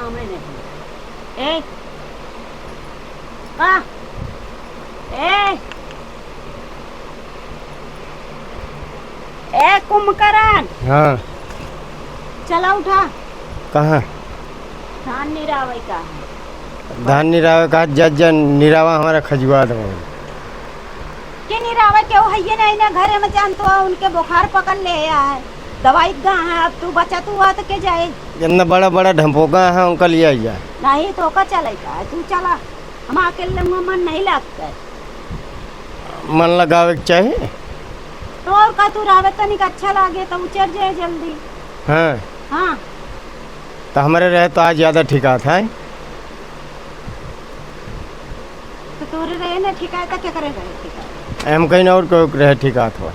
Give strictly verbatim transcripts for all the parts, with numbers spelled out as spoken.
हमें नहीं। ए, का? ए, ए, कुंभकरण। हाँ। चला उठा। कहाँ? धान निरावे का है। धान निरावे का, जा, जा, निरावा हमारा खजुआ दो। के निरावे के वो हइये नहीं ना, घरे में जान तो उनके बुखार पकड़ ले है। दवाई गा है, अब तू बचा तू आ तो के जाए। इतना बड़ा बड़ा ढंपोका है, उनका लिया जा। नहीं तो का चलेगा, तू चला। हम अकेले हुआ मन नहीं लगता है। मन लगावे के चाही। तो और का, तू रहबे तनिक अच्छा लागे, तो उचर जाए जल्दी। हाँ। हाँ। तो हमारे रहे तो आज ज्यादा ठिकात है। तो तोरे रहे ना ठिकात, तो क्या करे रहे ठिकात? हम कहीं और को रहे ठिकात हो।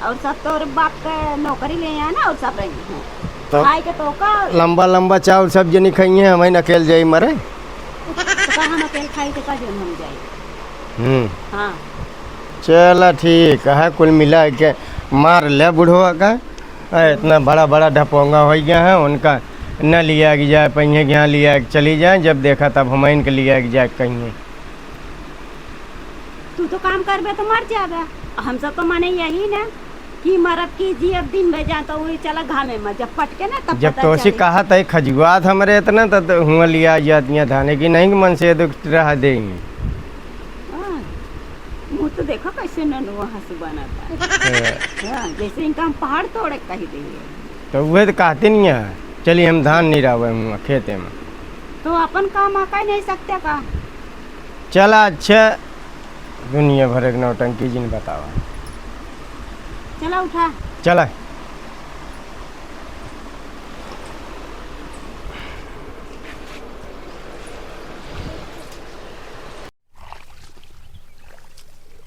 और सब तोरे बाप के नौकरी ले आए ना, और सब रही हैं। तो खाए के तो का? लंबा लंबा चावल सब जनी खाई हैं, हम ही अकेल जाई मरे। तो का हम अकेल खाई तो का जन हम जाई? हम्म। हाँ। चला ठीक है, कुल मिला के मार ले बुढ़वा का। आ, इतना बड़ा बड़ा ढपोंगा हो गया है, उनका न लिया के जाए, पहिए के यहाँ लिया के चली जाए, जब देखा तब हम इनके लिया के जाए कहीं। तू तो काम करबे तो मर जाबे, हम सब तो माने यही ना कि मरब की जियब दिन भर जान तो वही चला घामे में, जब पटके ना तब जब पता तो उसी चले। कहा था खजुआत हमरे इतना तो, तो हुआ लिया जातियाँ धाने की नहीं कि मन से तो रह देंगे। हाँ, मुँह तो देखो कैसे ननुआ हंसू बना था। हाँ। हाँ, जैसे इनका हम पहाड़ तोड़े कही देंगे। तो वह तो कहते नहीं है, चलिए हम धान निरावे हुआ खेते में। तो अपन काम आका ही नहीं सकते का? चला अच्छा, दुनिया भर एक नौटंकी जिन बतावा। चला उठा। चला।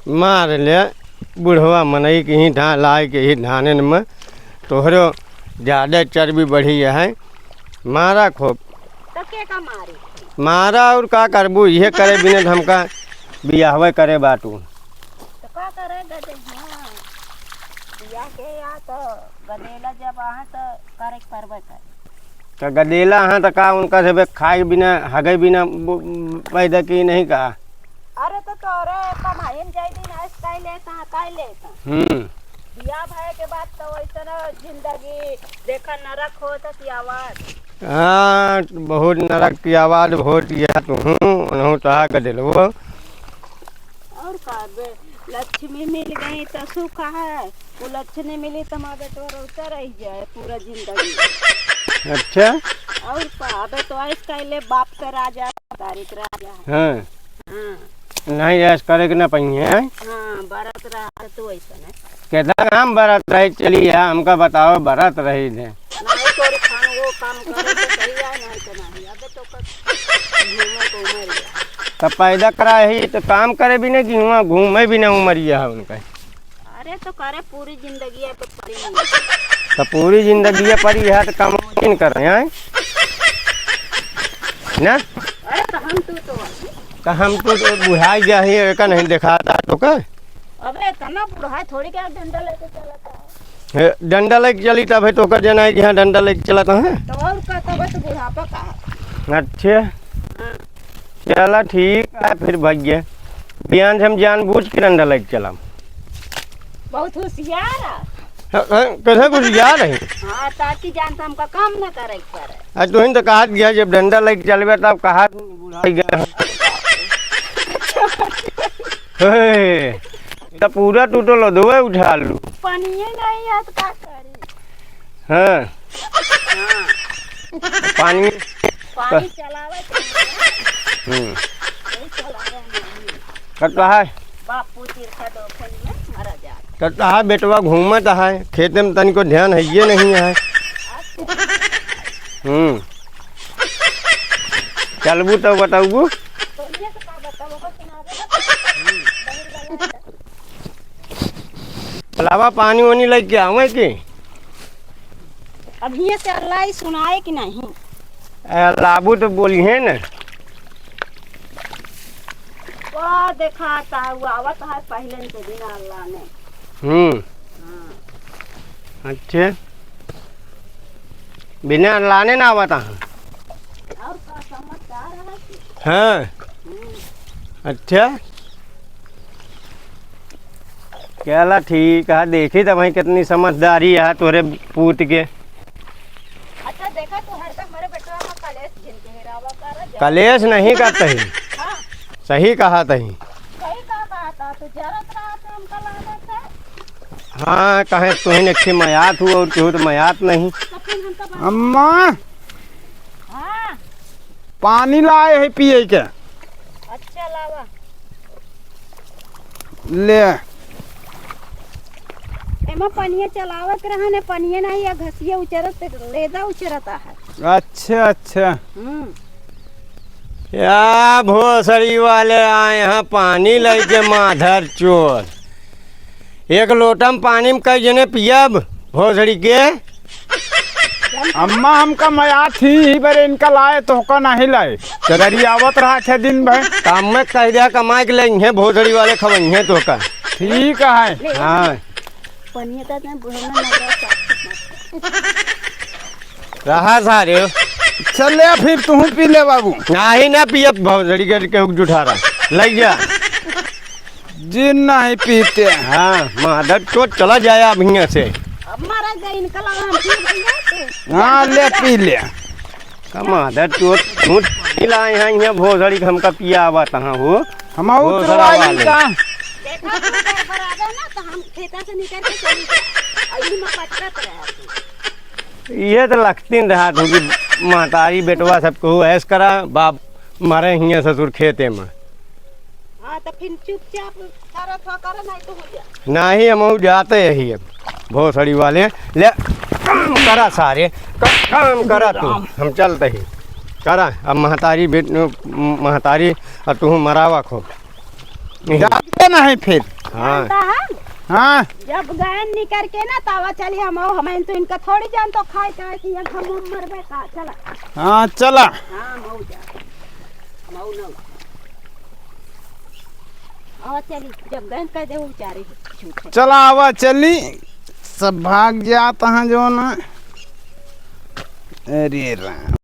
मार ले बुढ़वा मनई के ही ढाल आए के ही ढानन में तोहरो ज्यादा चर्बी बढ़ी है। मारा खूब। तो के का मारी? मारा और का करबू, इहे करे बिना तो हमका बियाहवे करे बाटू। तो का करे गदे, हाँ। बियाह के या तो गदेला जब आहा तो करे के परबे करे। तो गदेला हाँ तो का उनका से बे खाए बिना, हगे बिना ब-, पैदा की नहीं का? अरे तो तोरे कमाई में जाई दिन ऐस काई लेता, काई लेता। हम्म। बियाह भय के बाद तो वैसन जिंदगी देखा नरक होत की आवाज। हाँ, बहुत नरक की आवाज होत यह तुहूँ, उन्हों तो आ गदेल वो। और का बे, लक्ष्मी मिल गई तो सुख है, वो लक्ष्मी मिली तो हमारा बेटवा रोता रह जाए पूरा जिंदगी। अच्छा। और का, अबे तो ऐस कहले बाप के राजा, तारीख राजा। हाँ। हाँ। नहीं, ऐस करे के ना पइहे, हैं? हाँ, बरत रहा तो तू ऐसा ना। केतना हम बरत रही चली है, हमका बताओ, बरत रही थे। नहीं, तोरी खान वो काम करे तो सही है, नहीं तो नहीं। अबे तो कर, घूमे तो मर गया। तब पैदा करा ही, तो काम करे भी नहीं कि हुआ घूमे भी नहीं उमरिया है उनका। अरे तो करे पूरी जिंदगी है तो पड़ी नहीं। तो पूरी जिंदगी है पड़ी है तो काम किन करे हैं? ना? अरे तो हम तू तो तो हम तो, तो बुढ़ाई गया ही, एका नहीं देखाता तो का? अबे इतना बुढ़ा है, थोड़ी क्या डंडा लेके चलता है? हे, डंडा लेके चली तब है तो का जना है कि हाँ डंडा लेके चलता है। तो और का, तब तो बुढ़ापा का। अच्छा। हाँ। चला ठीक है फिर भैया, बिहान से हम जानबूझ के डंडा लेके चला। बहुत होशियार है। हाँ, हाँ, कैसे होशियार है? हाँ, ताकि जान तो हमका काम न करे के पड़े। आज तो हिन तो कहा गया जब डंडा लेके चलबे तब कहा बुढ़ाई गया। हे, तो पूरा टूटल हो, दो उठा लू। पानिये नहीं है तो का करी? हाँ। हाँ। पानी। पानी चलावे के लिए। हम्म। नहीं चलावे नहीं। कब कहा है? बापू तीर्खा दो खून में मरा जाए। कब कहा बेटवा घूमत है, खेते में तनिको ध्यान है ये नहीं है। अच्छा। हम्म। चलबू तो बताऊबू। तो ये तो का बताओ, ओकर सुनावे। अलावा पानी वानी लेके आवे के? अब हियाँ से अल्लाह ही सुनाए कि नहीं? ए, लाबू तो बोली है ना। वाह, देखा था, वो आवत है पहले से बिना अल्लाह ने। हम्म। हाँ। अच्छे। बिना अल्लाह ने ना आवत है। हाँ। अच्छा। चला ठीक है, देखी त भाई कितनी समझदारी है तोरे पूत के। अच्छा, देखा तू हरदम हमरे बेटवा का कलेश झेल के हेरावा कर जा। कलेश नहीं करत ही। हाँ। सही कहत ही। सही का कहत ह, तू जरत रहत हमका लागत है। हाँ, कहे तुहिन एक ठे मयात हू और केहू त मयात नहीं। तो फिर हमका बात अम्मा, हाँ। पानी लाए है पिए के। अच्छा, लावा। ले। एमा पनिया चलावत रहा ने, पनिया नहीं, या घसिया उचरत, लेदा उचरत है। अच्छा, अच्छा। हम्म। या भोसड़ी वाले आए हैं पानी लेके, माधर चोर। एक लोटा में पानी में कई जने पियब भोसड़ी के। अम्मा, हमका मयात ही, ही बरे इनका लाए, तोहका नहीं लाए। चदरी आवत रहा थे दिन भर। काम में कह दिया, कमाए के लिए इन्हें भोसड़ी वाले खवइहें तोहका। ठीक है। हाँ। पनिया का इतना बुढ़ौना नजर आता। रहा सारे। चल ले, फिर तू पी ले बाबू। नाही ना पियत भोसड़ी के, के जुठारा। लग जा। जिन नहीं पीते। हाँ, मादर चोद चला जाए अब हियाँ से। अब मारा गई इनका लगा हम पी भैया से। हाँ, ले पी ले। का मादर चोद, झूठ पानी लाए हैं, यहाँ भोसड़ी के हमका पिया आवा तहाँ हो। हम आऊ भोसड़ा उतरवाई वाले। का? देखा तू घर पर आ जाए ना, तो हम खेता से निकल के चली जाए। अइली में पटकत रहे। ये तो लगती न रहा था कि महतारी बेटवा सब कहू ऐस करा, बाप मरे हियाँ ससुर खेते में। हाँ, तो फिर चुपचाप करत हो, करे नहीं तो हो जा। नहीं, हम जाते यही अब, भोसड़ी वाले। ले, काम करा सारे, क-, काम करा तू, हम चलते ही। करा, अब महतारी बेट-, महतारी, अब तू मरावा खूब। जाते नहीं फिर। हाँ। जानता है? हाँ। जब गए निकर के ना, तब चली हम, हम तो इनका थोड़ी जान तो खाए, खाए कि हम मरबे का, चला। हाँ, चला। हाँ, मऊ जा। मऊ ना। आवा चली, जब गए कह दे, वो बेचारे झूठे। चला, आवा चली, सब भाग जात हैं जो ना। अरे राम।